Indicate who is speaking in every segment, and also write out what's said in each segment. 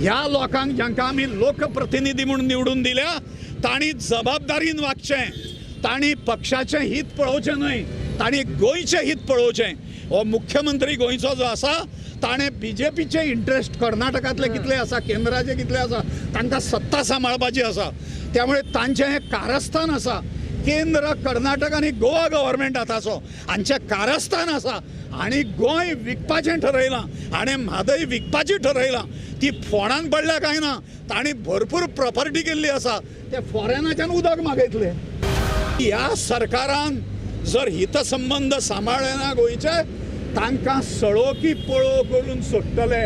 Speaker 1: ह्या लोकांक जांकां आमी लोकप्रतिनिधी म्हूण निवडून दिल्या तांणी जबाबदारीन वागचें, तांणी पक्षाचें हित पळोवचें न्हय, तांणी गोंयचें हित पळोवचें. हो मुख्यमंत्री गोंयचो जो आसा ताणें बीजेपीचे इंट्रस्ट कर्नाटकांतले कितले आसा, केंद्राचे कितले आसा, तांकां सत्ता सांबाळपाची आसा. त्यामुळे तांचें हें कारस्थान आसा. केंद्र, कर्नाटक आनी गोवा गव्हर्मेंट आतांचो हांचें कारस्थान आसा आनी गोंय विकपाचें ठरयलां, हाणें म्हादय विकपाची ठरयलां. ती फोंडान पडल्या काय ना, तांणी भरपूर प्रॉपर्टी केल्ली आसा, ते फॉरेनाच्यान उदक मागयतले. ह्या सरकारान जर हितसंबंद सांबाळ्ळे ना गोंयचे, तांकां सळोकी पळो करून सोडटले.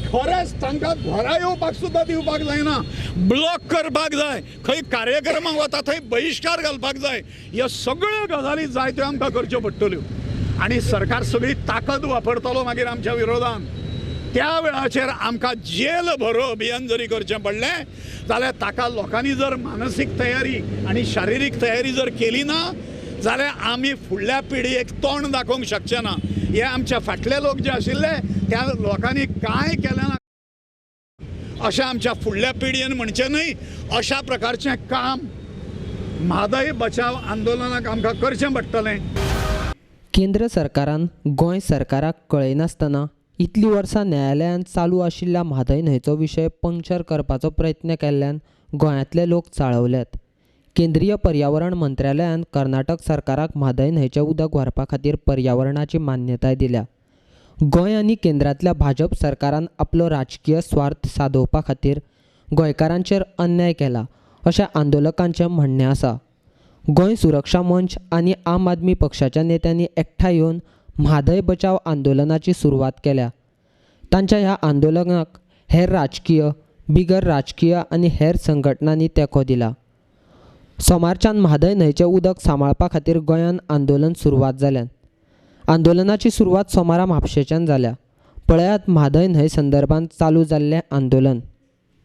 Speaker 1: खरेंच तांकां घरा येवपाक सुद्दां दिवपाक जायना, ब्लॉक करपाक जाय, खंय कार्यक्रमाक वता थंय बहिश्कार घालपाक जाय. ह्यो सगळ्यो गजाली जाय त्यो आमकां करच्यो पडटल्यो आनी सरकार सगळी ताकद वापरतलो मागीर आमच्या विरोधान. त्या वेळाचेर आमकां जेल भरो अभियान जरी करचें पडलें जाल्यार ताका लोकांनी जर मानसीक तयारी आनी शारिरीक तयारी जर केली ना जाल्यार आमी फुडल्या पिळगेक तोंड दाखोवंक शकचे ना. हे आमच्या फाटले लोक जे आशिल्ले त्या लोकांनी कांय केलें ना अशें आमच्या फुडल्या पिळगेन म्हणचें न्हय. अशा प्रकारचें काम म्हादय बचाव आंदोलनाक आमकां करचें पडटलें.
Speaker 2: केंद्र सरकारान गोंय सरकाराक कळयनासतना इतलीं वर्सां न्यायालयांत चालू आशिल्ल्या म्हादय न्हंयचो विशय पंक्चर करपाचो प्रयत्न केल्ल्यान गोंयांतले लोक चाळवल्यात. केंद्रीय पर्यावरण मंत्रालयान कर्नाटक सरकाराक म्हादय न्हंयचें उदक व्हरपा खातीर पर्यावरणाची मान्यताय दिल्या. गोंय आनी केंद्रांतल्या भाजप सरकारान आपलो राजकीय स्वार्थ सादोवपा खातीर गोंयकारांचेर अन्याय केला अशें आंदोलकांचें म्हणणें आसा. गोंय सुरक्षा मंच आनी आम आदमी पक्षाच्या नेत्यांनी एकठांय येवन म्हादय बचाव आंदोलनाची सुरवात केल्या. तांच्या ह्या आंदोलनाक हेर राजकीय, बिगर राजकीय आनी हेर संघटनांनी तेंको दिला. सोमारच्यान म्हादय न्हंयचें उदक सांबाळपा खातीर गोंयांत आंदोलन सुरवात जाल्यान. आंदोलनाची सुरवात सोमारा म्हापशेंच्यान जाल्या. पळयात म्हादय न्हंय संदर्भात चालू जाल्लें आंदोलन.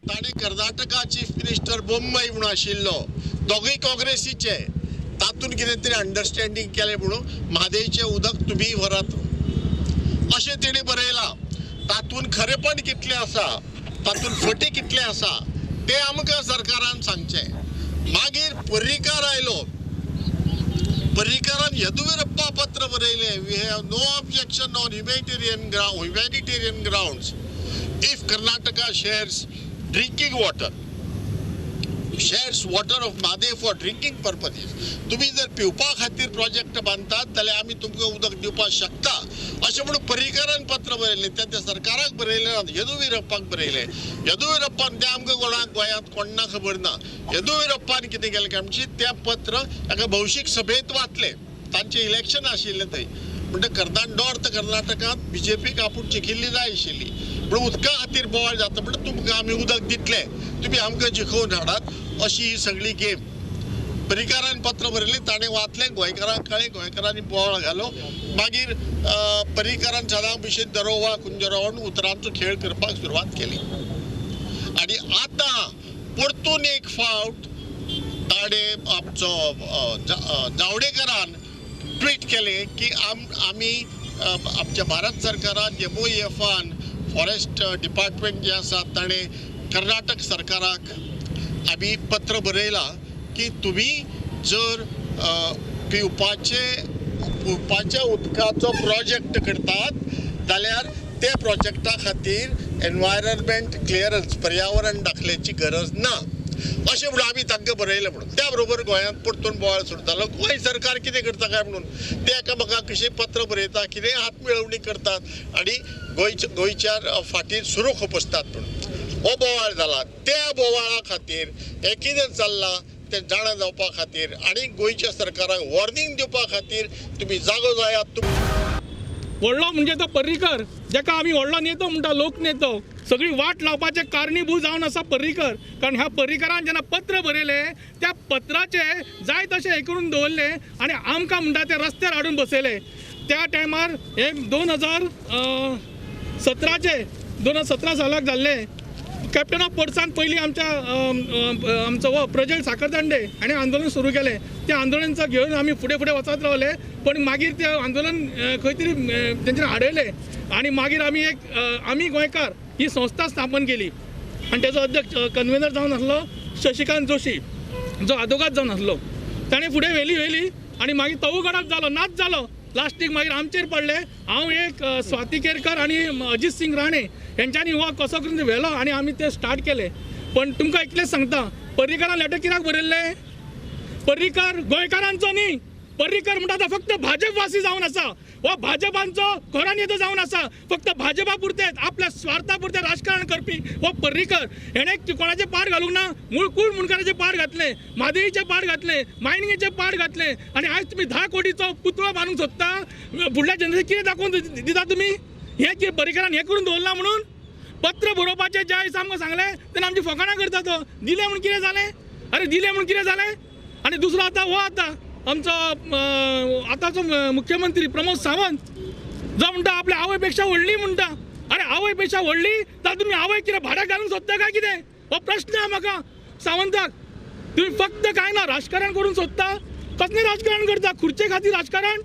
Speaker 3: ताणें कर्नाटका चीफ मिनिस्टर बोम्मई म्हणून आशिल्लो, दोगूय काँग्रेसीचे, तातूंत कितें तरी अंडरस्टँडींग केलें म्हणून म्हादयचें उदक तुमी व्हरात अशें तेणें बरयलां. तातूंत खरेपण कितलें आसा, तातूंत फटी कितलें आसा तें आमकां सरकारान सांगचें. मागीर पर्रीकार आयलो, पर्रीकारान येदुरप्पा पत्र बरयलें, we have no objection on humanitarian grounds if Karnataka shares drinking water, shares water of Mhadei for drinking purposes. तुम्ही जर पिवपा खातीर प्रोजेक्ट बांदतात जाल्यार आमी तुमकां उदक दिवपाक शकता अशें म्हणून पर्रीकारान पत्र बरयलें. तें त्या सरकाराक बरयलें ना, येदुरप्पाक बरयलें. येदुरप्पान तें आमकां कोणाक गोंयांत कोण ना खबर ना. येदुरप्पान कितें केलें काय म्हणजे तें पत्र ताका भौशीक सभेंत वाचलें. तांचें इलेक्शन आशिल्लें थंय, म्हणटा नॉर्थ कर्नाटकांत बीजेपीक आपूण जिखिल्ली जाय आशिल्ली, पूण उदका खातीर बोवाळ जाता म्हणटा तुमकां आमी उदक दितले, तुमी आमकां जिखोवन हाडात अशी ही सगळी गेम. पर्रीकारान पत्र बरयलें, ताणें वाचलें, गोंयकारांक कळ्ळें, गोंयकारांनी बोवाळ घालो. मागीर पर्रीकारान सदां भशेन दरोवा कुंजरोवा म्हणून उतरांचो खेळ करपाक सुरवात केली. आनी आतां परतून एक फावट ताणें आमचो जावडेकरान ट्वीट केलें की आमी आमच्या भारत सरकारान MOEF forest department जें आसा ताणें कर्नाटक सरकाराक आमी पत्र बरयलां की तुमी जर पिवपाच्या उदकाचो प्रोजेक्ट करतात जाल्यार त्या प्रोजेक्टा खातीर एनवायरमेंट क्लियरन्स, पर्यावरण दाखल्याची गरज ना अशें म्हणून आमी तांकां बरयलें म्हणून. त्या बरोबर गोंयांत परतून बोवाळ सुरू जालो. गोंय सरकार कितें करता काय म्हणून ते एकामेकांक कशें पत्र बरयता, कितें हातमेळवणी करतात आनी गोंयच्या फाटीर सुरू खुपसतात म्हणून हो बोवाळ जाला. त्या बोवाळा खातीर हें कितें चल्लां तें जाणा जावपा खातीर आनी गोंयच्या सरकाराक वॉर्निंग दिवपा खातीर तुमी जागो जायात.
Speaker 4: व्हडलो म्हणजे तो पर्रीकर, जाका आमी व्हडलो नेतो म्हणटा, लोक नेतो, सगळी वाट लावपाचें कारणीभूत जावन आसा पर्रीकर. कारण ह्या पर्रीकरान जेन्ना पत्र बरयलें त्या पत्राचें जाय तशें हें करून दवरलें आनी आमकां म्हणटा ते रस्त्यार हाडून बसयले. त्या टायमार हे 2017 2017 सालाक जाल्लें. कॅप्टन ऑफ पोर्ट्सान पयलीं आमच्या आमचो हो प्रजल साखरदांडे हाणें आंदोलन सुरू केलें. तें आंदोलन घेवन आमी फुडें फुडें वचत रावले, पण मागीर तें आंदोलन खंय तरी तेंच्यानी आडयलें आनी मागीर आमी एक आमी गोंयकार ही संस्था स्थापन केली आनी तेजो अध्यक्ष कन्वेनर जावन आसलो शशिकांत जोशी, जो आदोगाद जावन आसलो. ताणें फुडें व्हेली व्हेली आनी मागीर तोवूय गडाप जालो, नाच जालो. लास्टीक मागीर आमचेर पडले. हांव एक स्वाती केरकर आनी अजीत सिंग राणे हेंच्यांनी हो कसो करून व्हेलो आनी आमी ते स्टार्ट केले. पण तुमकां इतलेंच सांगता, पर्रीकरान लेटर कित्याक बरयल्लें? पर्रीकर गोंयकारांचो न्ही, पर्रीकर म्हणटा तो फक्त भाजपवासी जावन आसा, हो भाजपांचो खरो नेतो जावन आसा. फक्त भाजपा पुरतेच आपल्या स्वार्था पुरतें राजकारण करपी हो पर्रीकर. हेणें कोणाचें पाड घालूंक ना, मूळ कूळ मुंडकाराचें पाड घातलें, म्हादईचें पाड घातलें, मायनिंगेचें पाड घातलें आनी आयज तुमी 10 कोटीचो पुतळो बांदूंक सोदता. फुडल्या जनरेशन कितें दाखोवन दिता तुमी? हें कितें पर्रीकरान हें करून दवरलां म्हणून पत्र बरोवपाचें ज्या दिसा आमकां सांगलें तेन्ना आमची फकाणां करता तो. दिलें म्हूण कितें जालें? अरे दिलें म्हूण कितें जालें? आनी दुसरो आतां हो आतां आमचो आतांचो मुख्यमंत्री प्रमोद सावंत जो म्हणटा आपल्या आवय पेक्षा व्हडली म्हणटा. अरे आवय पेक्षा व्हडली जाल्यार तुमी आवय कितें भाड्याक घालूंक सोदता काय कितें? हो प्रश्न आहा म्हाका सावंताक. तुमी फक्त कांय ना राजकारण करूंक सोदता. कसलें राजकारण करता? खुर्चे खातीर राजकारण?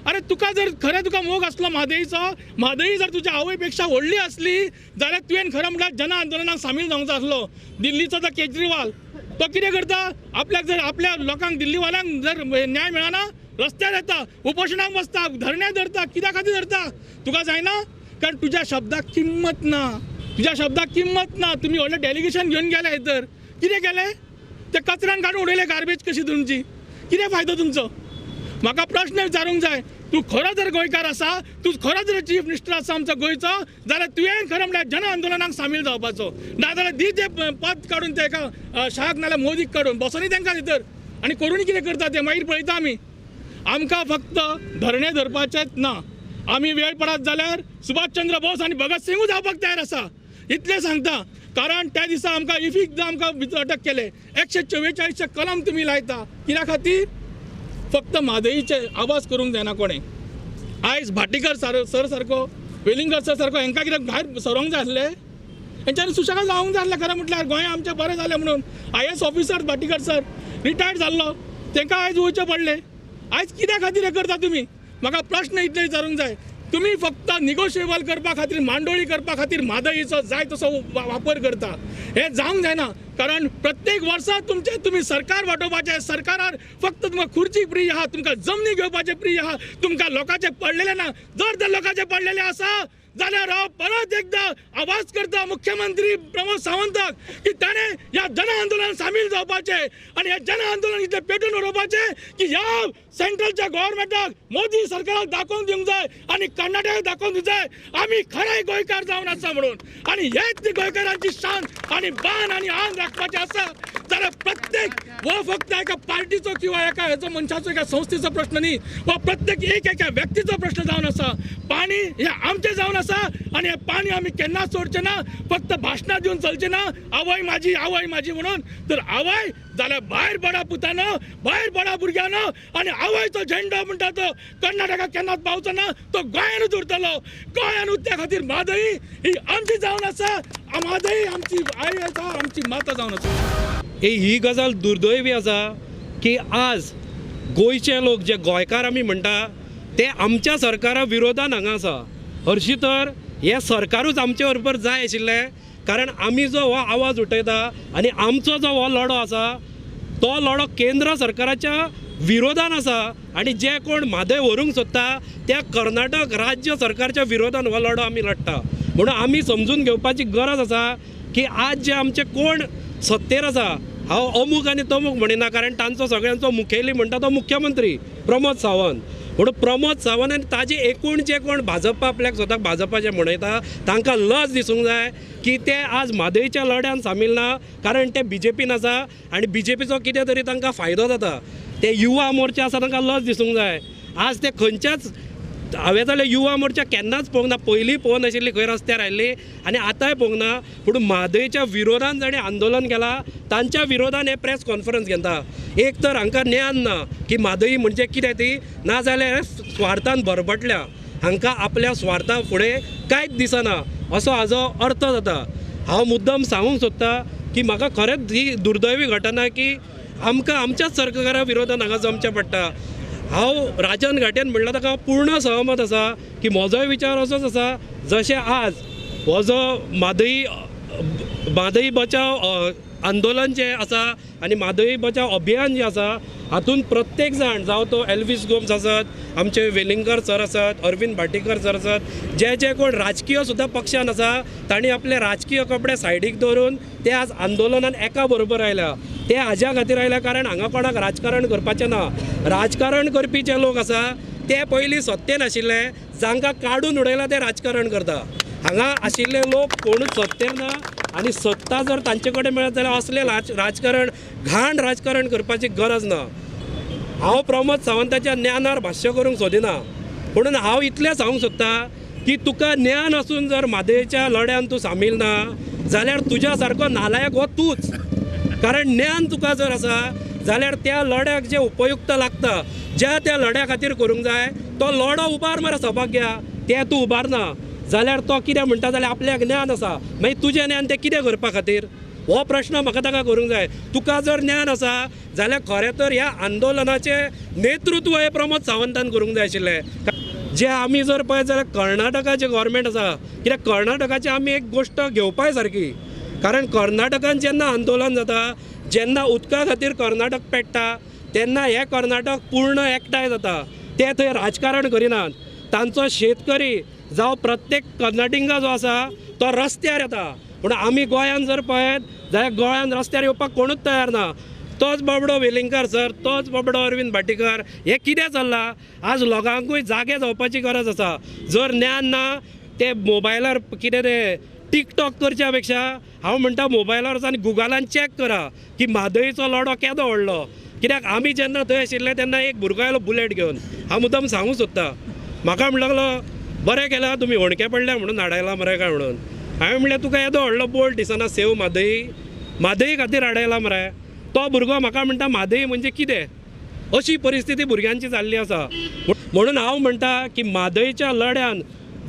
Speaker 4: अरे तुका जर खरें तुका मोग आसलो म्हादईचो, म्हादई जर तुज्या आवय पेक्षा व्हडली आसली जाल्यार तुवें खरें म्हणल्यार जन आंदोलनाक सामील जावंक जाय आसलो. दिल्लीचो तो केजरीवाल तो कितें करता? आपल्याक जर आपल्या लोकांक दिल्लीवाल्यांक जर न्याय मेळना रस्त्यार येता, उपोशणाक बसता, धरणे धरता. कित्या खातीर धरता? तुका जायना, कारण तुज्या शब्दाक किंमत ना, तुज्या शब्दाक किंमत ना. तुमी व्हडलें डेलिगेशन घेवन गेले तर कितें केलें? ते कचऱ्यान काडून उडयले गार्बेज कशी तुमची. कितें फायदो तुमचो? म्हाका प्रश्न विचारूंक जाय, तूं खरो जर गोंयकार आसा, तूं खरो जर चीफ मिनिस्टर आसा आमचो गोंयचो जाल्यार तुवें खरें म्हणल्यार जन आंदोलनाक सामील जावपाचो. नाजाल्यार दी तें पद काडून ते एका शाहक नाजाल्यार मोदीक काडून बसोनी तांकां भितर आनी करून कितें करता तें मागीर पळयता आमी. आमकां फक्त धरणे धरपाचेंच ना, आमी वेळ पडत जाल्यार सुभाष चंद्र बोस आनी भगत सिंगूय जावपाक तयार आसा, इतलें सांगता. कारण त्या दिसा आमकां इफीक आमकां भितर अटक केले. 144 कलम तुमी लायता कित्या खातीर? फक्त म्हादईचे आवाज करूंक जायना कोणें. आयज भाटीकर सर सारको, वेलिंगकर सर सारको हांकां कित्याक भायर सरोंक जाय आसलें? हेंच्यांनी सुशेगाद रावंक जाय आसलें. खरें म्हटल्यार गोंय आमचें बरें जालें म्हणून IAS officer Bhatikar sir retired जाल्लो, तांकां आयज वयचें पडलें. आयज कित्या खातीर हें करता तुमी? म्हाका प्रश्न इतले विचारूंक जाय. तुमी फक्त निगोशिएबल करपा खातीर, मांडोळी करपा खातीर म्हादईचो जाय तसो वापर करता. हें जावंक जायना, कारण प्रत्येक वर्सा तुमचें तुमी सरकार वाटोवपाचें. सरकारार फक्त तुमकां खुर्ची प्रिय आहा, तुमकां जमनी घेवपाचें प्रिय आहा, तुमकां लोकांचें पडलेलें ना. जर तर लोकांचें पडलेलें आसा जाल्यार हांव परत एकदां आवाज करता मुख्यमंत्री प्रमोद सावंताक की ताणें ह्या जन आंदोलनात सामील जावपाचें आनी हें जन आंदोलन इतलें पेटून उडोवपाचें की ह्या सेंट्रलच्या गव्हर्मेंटाक, मोदी सरकाराक दाखोवन दिवंक जाय आनी कर्नाटकाक दाखोवन दिवंक जाय आमी खरे गोंयकार जावन आसा म्हणून. आनी हेच ती गोंयकारांची शान आनी बान आनी आन राखपाचें आसा जाल्यार प्रत्येक हो फक्त एका पार्टीचो किंवा एका हेचो मनशाचो एका संस्थेचो प्रश्न न्ही, हो प्रत्येक एक एका व्यक्तीचो प्रश्न जावन आसा. पाणी हें आमचें जावन आसा आनी हें पाणी आमी केन्नाच सोडचें ना. फक्त भाशणां दिवन चलचें ना, आवय माझी आवय माझी म्हणून. तर आवय जाल्यार भायर पडा पुतानो, भायर पडा भुरग्यानो आनी आवयचो झेंडो म्हणटा तो कर्नाटकाक केन्नाच पावचो ना, तो गोंयानूच उरतलो. गोंयान उरत्या खातीर म्हादई ही आमची जावन आसा, म्हादई आमची आई आसा, आमची माता जावन आसा.
Speaker 5: ही गजाल दुर्दैवी आसा की आज गोंयचे लोक जे गोंयकार आमी म्हणटा ते आमच्या सरकारा विरोधान हांगा आसा. हरशीं तर हें सरकारूच आमचे बरोबर जाय आशिल्लें, कारण आमी जो हो आवाज उठयता आनी आमचो जो हो लढो आसा तो लढो केंद्र सरकाराच्या विरोधान आसा आनी जे कोण म्हादय व्हरूंक सोदता त्या कर्नाटक राज्य सरकारच्या विरोधान हो लढो आमी लढटा. म्हणून आमी समजून घेवपाची गरज आसा की आज जे आमचे कोण सत्तेर आसा, हांव अमूक आनी तमूक म्हणिना, कारण तांचो सगळ्यांचो मुखेली म्हणटा तो मुख्यमंत्री प्रमोद सावंत. म्हणून प्रमोद सावंत आनी ताजे एकूण जे कोण भाजपा आपल्याक स्वताक भाजपा जे म्हणयता तांकां लज दिसूंक जाय की ते आज म्हादयच्या लढ्यान सामील ना, कारण ते बीजेपीन आसा आनी बीजेपीचो कितें तरी तांकां फायदो जाता. ते युवा मोर्चा आसा तांकां लज दिसूंक जाय. आज ते खंयच्याच हांवें जाल्यार युवा मोर्चा केन्नाच पळोवंक ना, पयलीं पळोवंक नाशिल्ली खंय रस्त्यार आयिल्ली आनी आतांय पळोवंक ना. पूण म्हादयच्या विरोधान जाणें आंदोलन केलां तांच्या विरोधान हे प्रेस कॉन्फरन्स घेता. एक तर हांकां ज्ञान ना की म्हादई म्हणजे कितें ती, नाजाल्यार स्वार्थान बरबटल्या, हांकां आपल्या स्वार्था फुडें कांयच दिसना असो हाजो अर्थ जाता. हांव मुद्दम सांगूंक सोदता की म्हाका खरेंच ही दुर्दैवी घटना की आमकां आमच्याच सरकारा विरोधान हांगा जमचें पडटा. हांव राजन घाट्यान म्हणलां ताका हांव पूर्ण सहमत आसा की म्हजोय विचार असोच आसा, जशें आज हो जो म्हादई म्हादई बचाव आंदोलन जें आसा आनी म्हादई बचाव अभियान जें आसा हातूंत प्रत्येक जाण, जावं तो एल्वीस गोम्स आसत, आमचे वेलिंगकर सर आसत, अरविंद भाटीकर सर आसत, जे जे कोण राजकीय सुद्दां पक्षान आसा तांणी आपले राजकीय कपडे सायडीक दवरून ते आज आंदोलनान एका बरोबर आयल्या. ते हाज्या खातीर आयल्या कारण हांगा कोणाक राजकारण करपाचें ना. राजकारण करपी जे लोक आसा ते पयलीं सत्तेन आशिल्ले, जांकां काडून उडयला ते राजकारण करता. हांगा आशिल्ले लोक कोणूच सत्तेर ना आनी सत्ता जर तांचे कडेन मेळत जाल्यार असलें राजकारण, घाण राजकारण करपाची गरज ना. हांव प्रमोद सावंताच्या ज्ञानार भाश्य करूंक सोदिना, पुणून हांव इतलें सांगूंक सोदता की तुका ज्ञान आसून जर म्हादयच्या लढ्यान तूं सामील ना जाल्यार तुज्या सारको नालायक हो तूंच. कारण ज्ञान तुका जर आसा जाल्यार त्या लढ्याक जें उपयुक्त लागता, ज्या त्या लढ्या खातीर करूंक जाय तो लढो उबार मरे सभाग्या, तें तूं उबारना जाल्यार तो कितें म्हणटा जाल्यार आपल्याक ज्ञान आसा, मागीर तुजें ज्ञान तें कितें करपा खातीर, हो प्रश्न म्हाका ताका करूंक जाय. तुका जर ज्ञान आसा जाल्यार खरें तर ह्या आंदोलनाचें नेतृत्व हें प्रमोद सावंतान करूंक जाय आशिल्लें. जे आमी जर पळयत जाल्यार कर्नाटकाचें गव्हर्मेंट आसा, कित्याक कर्नाटकाचें आमी एक गोश्ट घेवपाय सारकी, कारण कर्नाटकान जेन्ना आंदोलन जाता, जेन्ना उदका खातीर कर्नाटक पेट्टा तेन्ना हें कर्नाटक पूर्ण एकठांय जाता. ते थंय राजकारण करिनात, तांचो शेतकरी जावं प्रत्येक कर्नाटिंगा जो आसा तो रस्त्यार येता. पूण आमी गोंयान जर पळयत जाल्यार गोंयान रस्त्यार येवपाक कोणूच तयार ना. तोच बाबडो वेलिंगकर सर, तोच बाबडो अरविंद भाटीकर, हें कितें चल्लां? आज लोकांकूय जागे जावपाची गरज आसा. जर ज्ञान ना ते मोबायलार कितें तें टिकटॉक करच्या पेक्षा हांव म्हणटा मोबायलार वचून गुगलान चॅक करा की म्हादयचो लढो केदो व्हडलो. कित्याक आमी जेन्ना थंय आशिल्ले तेन्ना एक भुरगो आयलो बुलेट घेवन, हांव मुद्दम सांगूंक सोदता, म्हाका म्हणूंक लागलो बरें केलां तुमी होणके पडल्या म्हणून हाडायला मरे काय म्हणून. हांवें म्हणलें तुका येदो व्हडलो बोल्ट दिसना सेव म्हादई, म्हादई खातीर हाडायला मरे. तो भुरगो म्हाका म्हणटा म्हादई म्हणजे कितें? अशी परिस्थिती भुरग्यांची जाल्ली आसा. म्हणून हांव म्हणटा की म्हादयच्या लढ्यान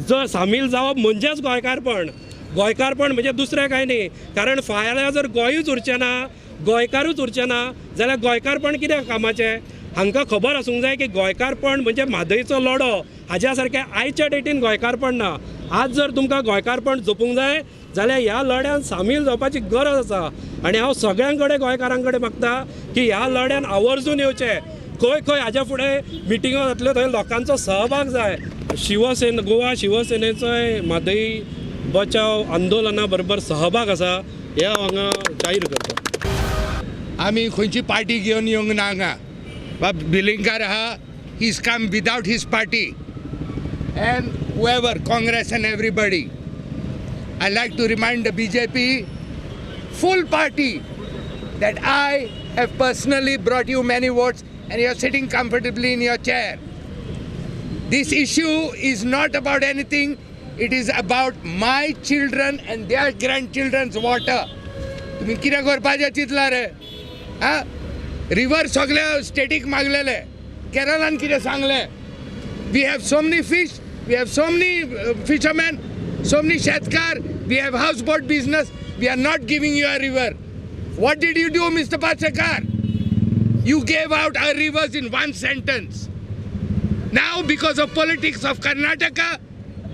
Speaker 5: जर सामील जावप म्हणजेच गोंयकारपण. गोंयकारपण म्हणजे दुसरें कांय न्ही, कारण फाल्यां जर गोंयूच उरचें ना, गोंयकारूच उरचें ना जाल्यार गोंयकारपण कित्याक कामाचें? हांकां खबर आसूंक जाय की गोंयकारपण म्हणजे म्हादयचो लढो हाज्या सारकें आयच्या डेटीन गोंयकारपण ना. आज जर तुमकां गोंयकारपण जपूंक जाय जाल्यार ह्या लढ्यान सामील जावपाची गरज आसा. आनी हांव सगळ्यां कडेन गोंयकारां कडेन मागता की ह्या लढ्यान आवर्जून येवचें. खंय खंय हाज्या फुडें मिटिंगो जातल्यो थंय लोकांचो सहभाग जाय. शिवसेना, गोवा शिवसेनेचोय म्हादय बचाव आंदोलना बरोबर सहभाग आसा हें हांव हांगा जाहीर करता.
Speaker 6: आमी खंयची पार्टी घेवन येवंक ना हांगा. बाब वेलिंगकार आहा, he is come without his party and whoever, Congress and everybody. I like to remind the BJP full party that I have personally brought you many votes and you are sitting comfortably in your chair. This issue is not about anything. It is about my children and their grandchildren's water. तुम्ही कितें करपाचें चिंतला रे? आं, river सगळे static मागलेले, केरलान कितें सांगलें? We have so many fish, we have so many fishermen, so many शेतकार, we have house boat business, we are not giving you a river. What did you do, Mr. Parsekar? You gave out our rivers in one sentence. Now, because of politics of Karnataka,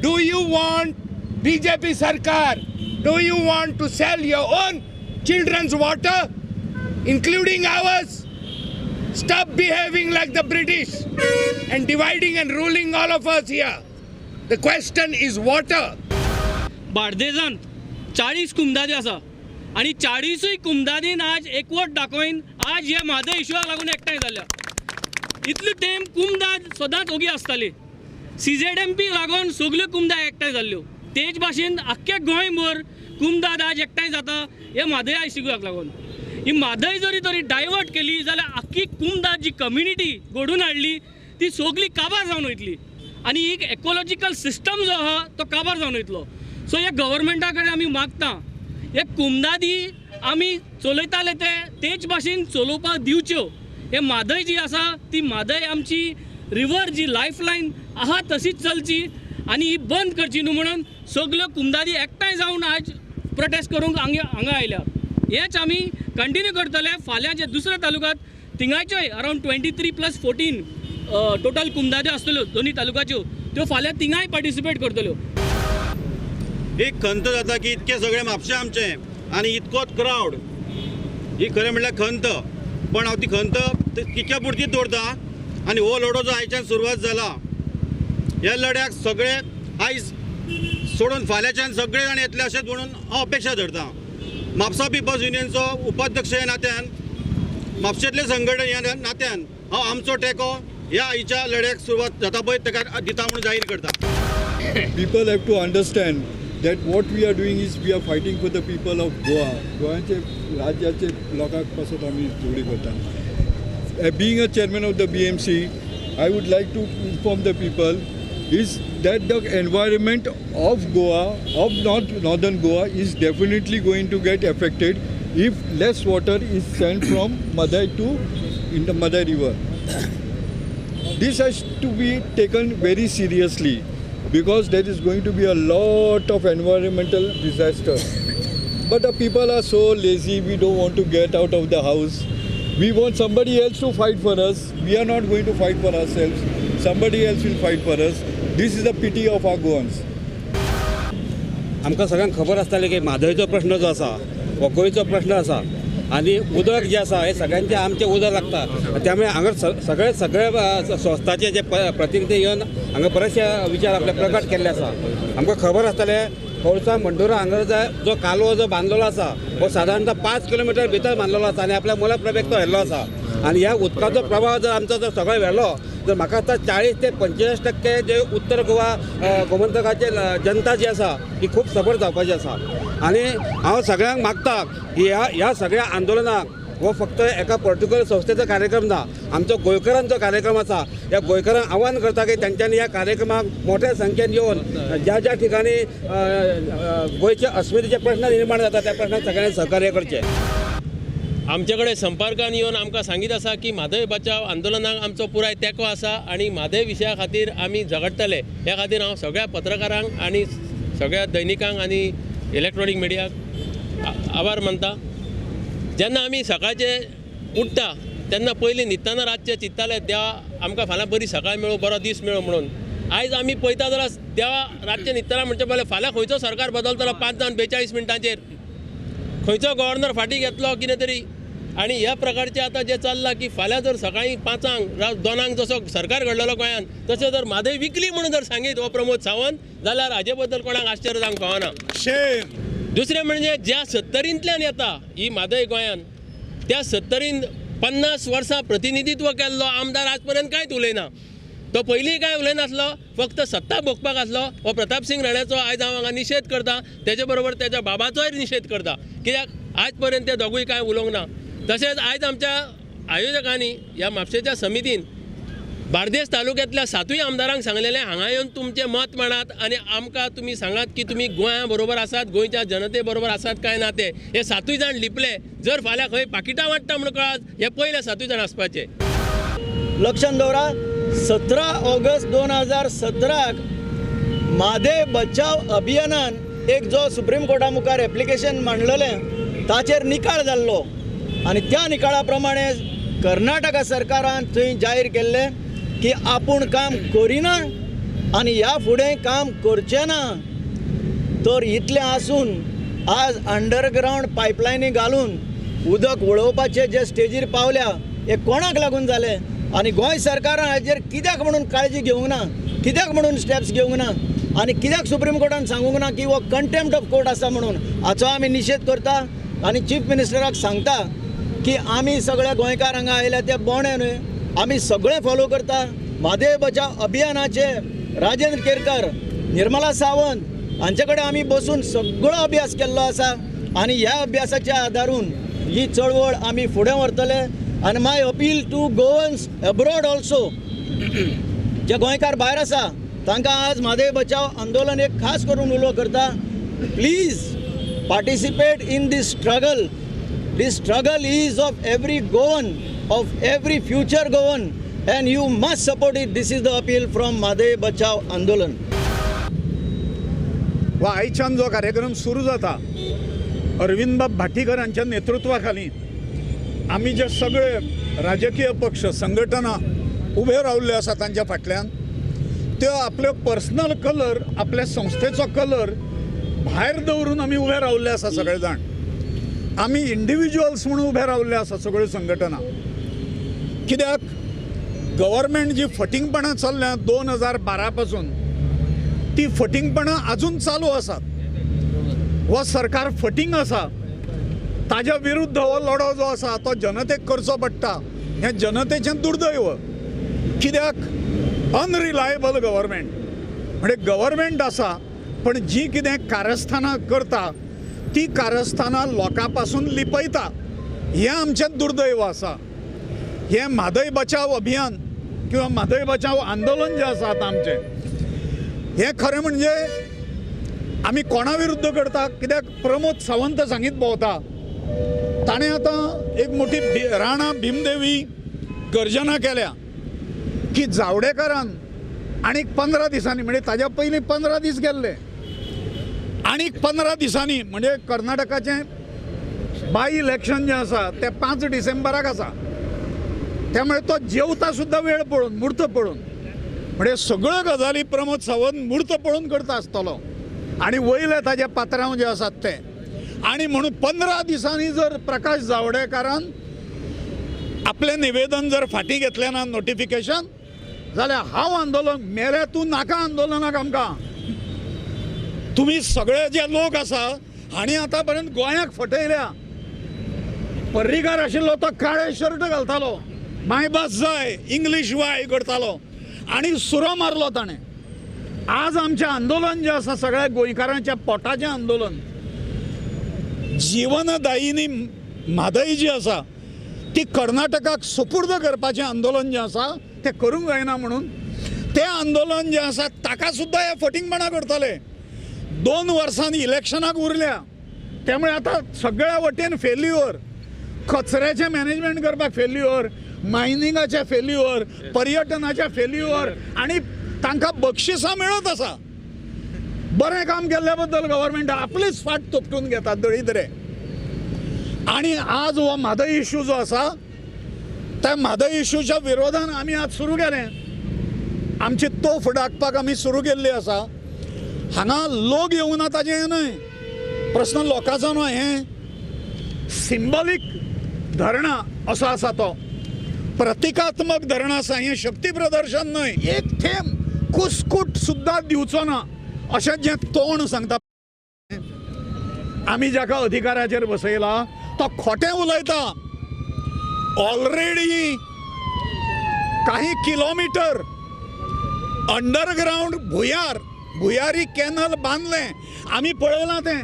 Speaker 6: do you want BJP Sarkar? Do you want to sell your own children's water, including ours? Stop behaving like the British and dividing and ruling all of us here. The question is water.
Speaker 7: बार्देजांत 40 कुमदादी आसा आनी 40 कुमदादीन आज एकवट दाखोवन आज हे म्हादय इशुआक लागून एकठांय जाल्या. इतलो तेंप कुमदाद सदांच ओगी आसताली. CZMP लागून सगल्यो कुमदा एकठांय जाल्ल्यो. तेच भाशेन आख्खे गोंयभर कुमदाद आज एकठांय जाता हे म्हादय इशुआक लागून. ही म्हादय जरी तरी डायवर्ट केली जाल्यार आख्खी कुमदाद जी कम्युनिटी घडून हाडली ती सगली काबार जावन वयतली आनी एक इकोलॉजिकल सिस्टम जो आहा तो काबार जावन वयतलो. सो ह्या गव्हर्मेंटा कडेन आमी मागता हे कुमदादी आमी चलयताले ते तेच भाशेन चलोवपाक दिवच्यो. हे म्हादय जी आसा ती म्हादय आमची रिवर जी लायफ लायन आहा तशीच चलची आनी ही बंद करची न्हू म्हणून सगल्यो कुमदादी एकठांय जावन आज प्रोटेस्ट करूंक हांगा आयल्या. हेच आमी कंटिन्यू करतले. फाल्यां जे दुसऱ्या तालुक्यांत थिंगाच्योय अरावंड 23 + 14 टोटल कुमदाद्यो आसतल्यो दोनी तालुक्याच्यो, त्यो फाल्यां थिंगाय पार्टिसिपेट करतल्यो.
Speaker 8: एक खंत जाता की इतके सगळे म्हापशें आमचें आनी इतकोच क्रावड, ही खरें म्हणल्यार खंत. पण हांव ती खंत तितक्या पुरतीच दवरता. आनी हो लढो जो आयच्यान सुरवात जाला, ह्या लढ्याक सगळे आयज सोडून फाल्यांच्यान सगळे जाण येतले अशेंच म्हणून हांव अपेक्षा धरता. म्हापसा पिपल्स युनियनचो उपाध्यक्ष ह्या नात्यान, म्हापशेंतले संघटन ह्या नात्यान हांव आमचो टेको ह्या आयच्या लढ्याक सुरवात जाता पळय ताका दिता म्हणून जाहीर करता.
Speaker 9: People have to understand that what we are doing is we are fighting for the people of Goa. गोंयाचे राज्याचे लोकांक पासत आमी झगडी करता. Being a chairman of the BMC, I would like to inform the people is that the environment of Goa, of northern Goa is definitely going to get affected if less water is sent from Mhadei to in the Mhadei river. This has to be taken very seriously because there is going to be a lot of environmental disaster. But the people are so lazy, we don't want to get out of the house. We want somebody else to fight for us. We are not going to fight for ourselves. Somebody else will fight for us. This is the pity of our Goans.
Speaker 10: आमकां सगळ्यांक खबर आसतालें की म्हादयचो प्रश्न जो आसा हो गोंयचो प्रश्न आसा आनी उदक जें आसा हें सगळ्यांचें आमचें उदक लागता. त्यामुळे हांगा सगळे सगळे संस्थाचे जे प्रतिनिधी येवन हांगा बरेचशे विचार आपले प्रकट केल्ले आसा. आमकां खबर आसतालें खोर्सा मंडोरा हांगा जो कालवो जो बांदलेलो आसा हो सादारणतः 5 किलोमिटर भितर बांदलेलो आसा आनी आपल्या मुला प्रभेक तो व्हेल्लो आसा. आनी ह्या उदकाचो प्रभाव जर आमचो जर सगळो व्हेलो तर म्हाका आतां 40 ते 45% जे उत्तर गोवा गोमंतकाचे जनता जी आसा ती खूब सफर जावपाची आसा. आनी हांव सगळ्यांक मागता की ह्या सगळ्या आंदोलनाक हो फक्त एका पर्टिक्युलर संस्थेचो कार्यक्रम ना, आमचो गोंयकारांचो कार्यक्रम आसा. ह्या गोंयकारांक आव्हान करता की तांच्यांनी ह्या कार्यक्रमाक मोठ्या संख्येन येवन ज्या ज्या ठिकाणी गोंयचे अस्मितेचे प्रश्न निर्माण जाता त्या प्रश्नाक सगळ्यांनी सहकार्य करचें.
Speaker 11: आमचे कडेन संपर्कान येवन आमकां सांगीत आसा की म्हादय बचाव आंदोलनाक आमचो पुराय तेंको आसा आनी म्हादय विशया खातीर आमी झगडटले. ह्या खातीर हांव सगळ्या पत्रकारांक आनी सगळ्या दैनिकांक आनी इलेक्ट्रॉनीक मिडियाक आभार मानता. जेन्ना आमी सकाळचे उठ्ठा तेन्ना पयलीं न्हिदतना रातचें चिंत्ताले देवा आमकां फाल्यां बरी सकाळ मेळूं, बरो दीस मेळूं म्हणून. आयज आमी पळयता जाल्यार देवा रातचें न्हिदतना म्हणचे पयलें फाल्यां खंयचो सरकार बदलतलो 5:42 मिनटांचेर, खंयचो गव्हर्नर फाटीं घेतलो कितें तरी. आनी ह्या प्रकारचें आतां जें चल्लां की फाल्यां जर सकाळीं 5 2 जसो सरकार घडलेलो गोंयांत तशें जर म्हादय विकली म्हणून जर सांगीत हो प्रमोद सावंत जाल्यार हाजे बद्दल कोणाक आश्चर्य जावंक फावना. दुसरें म्हणजे ज्या 70ंतल्यान येता ही म्हादय गोंयांत त्या 70 50 वर्सां प्रतिनिधित्व केल्लो आमदार आज पर्यंत कांयच उलयना. तो पयलीं कांय उलयनासलो, फक्त सत्ता भोगपाक आसलो. हो प्रताप सिंग राण्याचो आयज हांव हांगा निशेध करता, तेजे बरोबर तेच्या बाबाचोय निशेध करता, कित्याक आज पर्यंत ते दोगूय कांय उलोवंक ना. तशेंच आयज आमच्या आयोजकांनी ह्या म्हापशेच्या समितीन बार्देस तालुक्यांतल्या 7 आमदारांक सांगलेलें हांगा येवन तुमचें मत मांडात आनी आमकां तुमी सांगात की तुमी गोंया बरोबर आसात, गोंयच्या जनते बरोबर आसात काय ना ते. हे 7 जाण लिपले. जर फाल्यां खंय पाकिटां वांट्टा म्हूण कळत हे पयले 7 जाण आसपाचे.
Speaker 12: लक्षात दवरा, 17 ऑगस्ट 2017 म्हादय बचाव अभियानान एक जो सुप्रीम कोर्टा मुखार एप्लिकेशन मांडलेलें ताचेर निकाल जाल्लो आनी त्या निकाला प्रमाणे कर्नाटका सरकारान थंय जाहीर केल्लें की आपूण काम करिना आनी ह्या फुडें काम करचें ना. तर इतलें आसून आज अंडरग्रावंड पायपलायनी घालून उदक वळोवपाचे जे स्टेजीर पावल्या हे कोणाक लागून जालें आनी गोंय सरकारान हाजेर कित्याक म्हणून काळजी घेवंक ना, कित्याक म्हणून स्टेप्स घेवंक ना आनी कित्याक सुप्रीम कोर्टान सांगूंक ना की हो कंटेम्प्ट ऑफ कोर्ट आसा म्हणून. हाचो आमी निशेध करता आनी चीफ मिनिस्टराक सांगता की आमी सगळे गोंयकार हांगा आयल्या ते बोंडे न्हय, आमी सगळे फॉलो करता. म्हादय बचाव अभियानाचे राजेंद्र केरकर, निर्मला सावंत हांचे कडेन आमी बसून सगळो अभ्यास केल्लो आसा आनी ह्या अभ्यासाच्या आदारून ही चळवळ आमी फुडें व्हरतले. आनी my appeal to Goans abroad also, जे गोंयकार भायर आसा तांकां आज म्हादय बचाव आंदोलन एक खास करून उलो करता, please participate in this struggle. This struggle is of every Goan, of every future Goan, and you must support it. This is the appeal from Mhadei Bachao Andolan.
Speaker 1: वा आयच्यान जो कार्यक्रम सुरू जाता अरविंदबाब भाटीकर हांच्या नेतृत्वाखाली आमी जे सगळे राजकीय पक्ष संघटना उभे रावल्ले आसा तांच्या फाटल्यान, त्यो आपले पर्सनल कलर, आपल्या संस्थेचो कलर भायर दवरून आमी उबे रावल्ले आसा सगळे जाण. आमी इंडिविज्युअल्स म्हणून उबे रावल्ले आसा सगळ्यो संघटना. कित्याक गव्हर्मेंट जी फटींगपणां चल्ल्या 2012 पासून ती फटींगपणां अजून चालू आसात. हो सरकार फटींग आसा, ताज्या विरुद्ध हो लढो जो आसा तो जनतेक करचो पडटा. हें जनतेचें दुर्दैव. कित्याक अनरिलायबल गव्हर्मेंट म्हणजे गव्हर्मेंट आसा पण जी कितें कारस्थानां करता ती कारस्थानां लोकां पासून लिपयता. हें आमचें दुर्दैव आसा. हें म्हादय बचाव अभियान किंवा म्हादय बचाव आंदोलन जें आसा आतां आमचें, हें खरें म्हणजे आमी कोणा विरुद्ध करता? कित्याक प्रमोद सावंत सांगीत भोंवता, ताणें आतां एक मोठी राणा भीमदेवी गर्जना केल्या की जावडेकरान आनीक 15 दिसांनी, म्हणजे ताज्या पयलीं 15 दीस गेल्ले, आनीक 15 दिसांनी म्हणजे कर्नाटकाचें बाय इलेक्शन जें आसा तें 5 डिसेंबराक आसा. त्यामुळे तो जेवता सुद्दां वेळ पळोवन, मूर्त पळोवन, म्हणजे सगळ्यो गजाली प्रमोद सावंत मूर्त पळोवन करता आसतलो आनी वयले ताजे पात्रांव जे आसात ते. आनी म्हणून 15 दिसांनी जर प्रकाश जावडेकरान आपलें निवेदन जर फाटीं घेतलें ना नोटिफिकेशन, जाल्यार हांव आंदोलन मेले तूं नाका आंदोलनाक आमकां. तुमी सगळे जे लोक आसा हांणी आतां पर्यंत गोंयाक फटयल्या. पर्रीकार आशिल्लो तो काळे शर्ट घालतालो, मायभास जाय इंग्लीश वाय करतालो आनी सुरो मारलो ताणें. आज आमचें आंदोलन जें आसा सगळ्या गोंयकारांच्या पोटाचें आंदोलन, जीवनदायिनी म्हादय जी आसा ती कर्नाटकाक सुपूर्द करपाचें आंदोलन जें आसा तें करूंक जायना म्हणून तें आंदोलन जें आसा ताका सुद्दां हे फटींगपणां करतले. 2 वर्सांनी इलेक्शनाक उरल्या, त्यामुळे आतां सगळ्या वटेन फेल्युअर, कचऱ्याचें मॅनेजमेंट करपाक फेल्युअर, मायनिंगाचें फेल्युअर, पर्यटनाचें फेल्युअर, आनी तांकां बक्षिसां मेळत आसा. बरें काम केल्ल्या बद्दल गव्हर्मेंट आपलीच फाट तोपटून घेतात दळिद्रे. आनी आज हो म्हादय इशू जो आसा त्या म्हादय इशूच्या विरोधान आमी आज सुरू केलें. आमची तोफ डाकपाक आमी सुरू केल्ली आसा. हांगा लोक येवंक ना ताजें हें न्हय प्रस्न, लोकांचो न्हय, हें सिंबॉलीक धरणां असो आसा, तो प्रतिकात्मक धरणां आसा, हें शक्ती प्रदर्शन न्हय. एक थेंब कुस्कूट सुद्दां दिवचो ना अशें जें तोंड सांगता. आमी जाका अधिकाराचेर बसयला तो खोटें उलयता. ऑलरेडी काही किलोमिटर अंडरग्रावंड भुयार भुयारी कॅनल बांदलें, आमी पळयलां तें.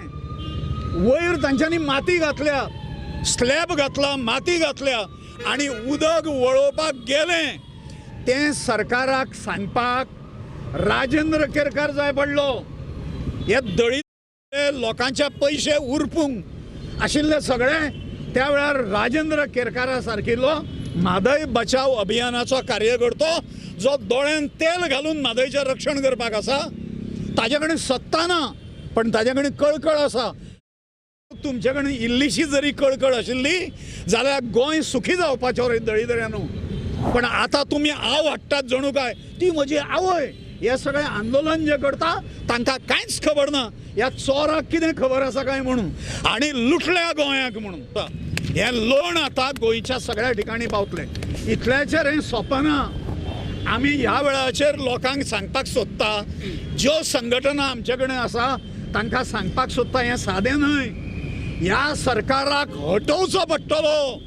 Speaker 1: वयर तांच्यांनी माती घातल्या, स्लॅब घातला, माती घातल्या आनी उदक वळोवपाक गेलें. तें सरकाराक सांगपाक राजेंद्र केरकार जाय पडलो. हे दळीत लोकांचे पयशे उरपूंक आशिल्ले सगळे त्या वेळार राजेंद्र केरकारा सारकिल्लो म्हादय बचाव अभियानाचो कार्यकर्तो जो दोळ्यान तेल घालून म्हादयचें रक्षण करपाक आसा, ताजे कडेन सत्ता ना पण ताजे कडेन कळकळ आसा. तुमचे कडेन इल्लीशी जरी कळकळ आशिल्ली जाल्यार गोंय सुखी जावपाचें रे दळिद्र्यानू. पण आतां तुमी आव हाडटात जणू काय ती म्हजी आवय. हे सगळें आंदोलन जे करता तांकां कांयच खबर ना, ह्या चोराक कितें खबर आसा काय म्हणून, आनी लुटल्या गोंयाक म्हणून. हें लोण आतां गोंयच्या सगळ्या ठिकाणी पावतलें. इतल्याचेर हें सोंपना. आमी ह्या वेळाचेर लोकांक सांगपाक सोदता, ज्यो संघटना आमचे कडेन आसा तांकां सांगपाक सोदता, हें सादें न्हय. ह्या सरकाराक हटोवचो पडटलो.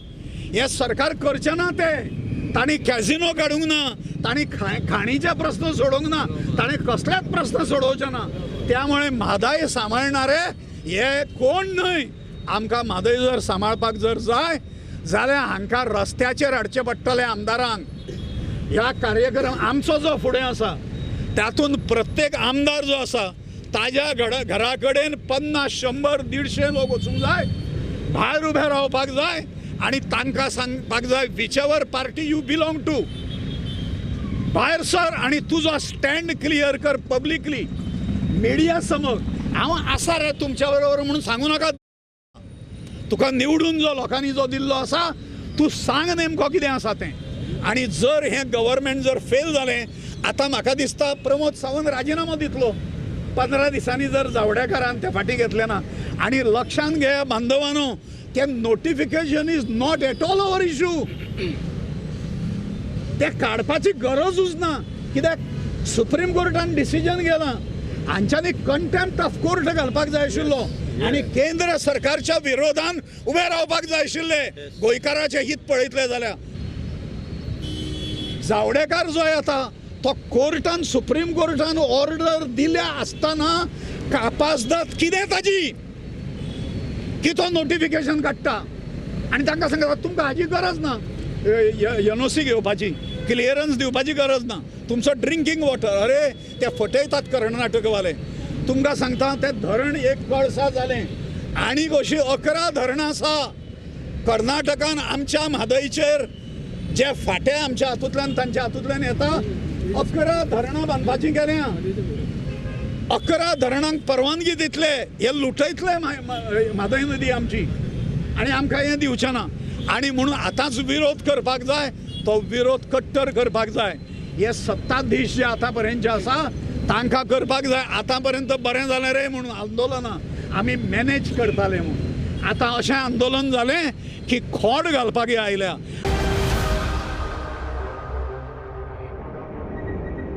Speaker 1: हें सरकार करचें ना तें. तांणी कॅझिनो काडूंक ना, तांणी खाणीचे प्रस्न सोडोवंक ना, ताणें कसलेच प्रस्न सोडोवचे ना. त्यामुळे म्हादय सांबाळणारे हे कोण न्हय. आमकां म्हादय जर सांबाळपाक जर जाय जाल्यार हांकां रस्त्याचेर हाडचें पडटलें आमदारांक. ह्या कार्यक्रम आमचो जो फुडें आसा तातूंत प्रत्येक आमदार जो आसा ताज्या घरा कडेन 50, 100, 150 लोक वचूंक जाय, भायर उबे रावपाक जाय आनी तांकां सांगपाक जाय whichever party you belong to, भायर सर आनी तुजो स्टँड क्लियर कर पब्लिकली मिडिया समोर. हांव आसा रे तुमच्या बरोबर म्हणून सांगू नाका. तुका निवडून जो लोकांनी जो दिल्लो आसा तूं सांग नेमको कितें आसा तें. आनी जर हें गव्हर्मेंट जर फेल जालें, आतां म्हाका दिसता प्रमोद सावंत राजिनामो दितलो. 15 दिसांनी जर जावडेकरान ते फाटीं घेतले ना. आनी लक्षांत घे बांधवानो, ते notification is not at all our issue. ते काडपाची गरजूच ना, कित्याक सुप्रीम कोर्टान डिसिजन गेलां. हांच्यांनी कंटेम्प्ट ऑफ कोर्ट घालपाक जाय आशिल्लो आनी केंद्र सरकारच्या विरोधान उबे रावपाक जाय आशिल्ले. गोंयकाराचें हित पळयतले जाल्यार जावडेकर जो येता तो कोर्टान, सुप्रीम कोर्टान ऑर्डर दिल्या आसतना कापासदाद कितें ताजी की तो नोटिफिकेशन काडटा आनी तांकां सांगता तुमकां हाजी गरज ना, एनओसी घेवपाची, क्लियरन्स दिवपाची गरज ना, तुमचो ड्रिंकींग वॉटर. अरे ते फटयतात कर्नाटकवाले. तुमकां सांगता तें धरण एक कळसा जालें, आनी अशीं 11 धरणां आसा कर्नाटकान आमच्या म्हादयचेर, जे फाटे आमच्या हातूंतल्यान तांच्या हातूंतल्यान येता. 11 धरणां बांदपाची गेल्या, 11 धरणांक परवानगी दितले, हे लुटयतले म्हादय नदी आमची आनी आमकां हें दिवचें ना. आनी म्हणून आतांच विरोध करपाक जाय, तो विरोध कट्टर करपाक जाय. हे सत्ताधीश जे आतां पर्यंत जे आसा तांकां करपाक जाय. आतां पर्यंत बरें जालें रे म्हणून आंदोलनां आमी मॅनेज करताले म्हणून, आतां अशें आंदोलन जालें की खोड घालपाक आयल्या.